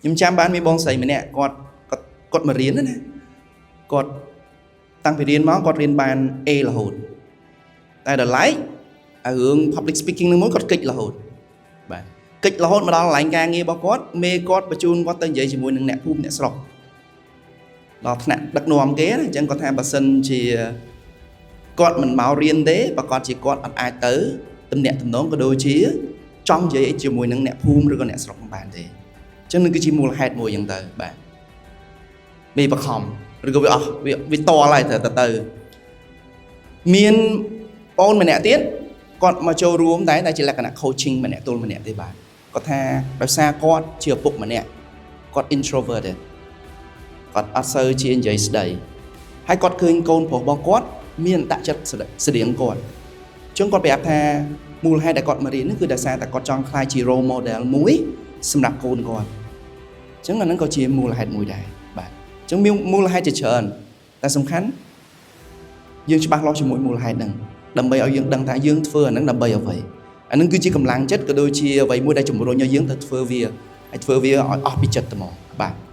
ខ្ញុំចាំបានមានបងស្រីម្នាក់គាត់គាត់គាត់មករៀនណាគាត់តាំងពីរៀនមកគាត់រៀនបាន A រហូតតែដល់ឡែកអារឿង public speaking នឹងមួយគាត់កិច្ចរហូតបាទកិច្ចរហូតមកដល់កន្លែងការងាររបស់គាត់មេគាត់បញ្ជូនគាត់ទៅនិយាយជាមួយនឹងអ្នកភូមិអ្នកស្រុកដល់ថ្នាក់ដឹកនាំគេណាអញ្ចឹងគាត់ថាបើសិនជាគាត់មិនមករៀនទេប្រកាសជាគាត់អត់អាចទៅទំនាក់ទំនងក៏ដូចជាចង់និយាយជាមួយនឹងអ្នកភូមិឬក៏អ្នកស្រុកមិនបានទេអញ្ចឹងនឹងគឺជាមូលហេតុមួយអញ្ចឹងទៅបាទមេបខំឬក៏វាអស់វាវាតល់ហើយត្រូវទៅទៅមានបងម្នាក់ទៀតគាត់មកចូលរួមតែតែជាលក្ខណៈ coaching ម្នាក់ទល់ម្នាក់ទេបាទគាត់ថាដោយសារគាត់ជាឪពុកម្នាក់គាត់ introverted គាត់អត់សូវជានិយាយស្ដីហើយគាត់ឃើញកូនប្រុសរបស់គាត់មានអត្តចិត្តស្តៀងគាត់អញ្ចឹងគាត់ប្រាប់ថាមូលហេតុដែលគាត់មករៀននេះគឺដោយសារតែគាត់ចង់ក្លាយជា role model មួយសម្រាប់កូនគាត់អញ្ចឹងអាហ្នឹងក៏ជាមូលហេតុមួយដែរបាទអញ្ចឹងមានមូលហេតុជាច្រើនតែសំខាន់យើងច្បាស់លាស់ជាមួយមូលហេតុហ្នឹងដើម្បីឲ្យយើងដឹងថាយើងធ្វើអាហ្នឹងដើម្បីអ្វីអាហ្នឹងគឺជាកម្លាំងចិត្តក៏ដូចជាអ្វីមួយដែលជំរុញឲ្យយើងទៅធ្វើវាហើយធ្វើវាឲ្យអស់ពីចិត្តតែហ្មងបាទ។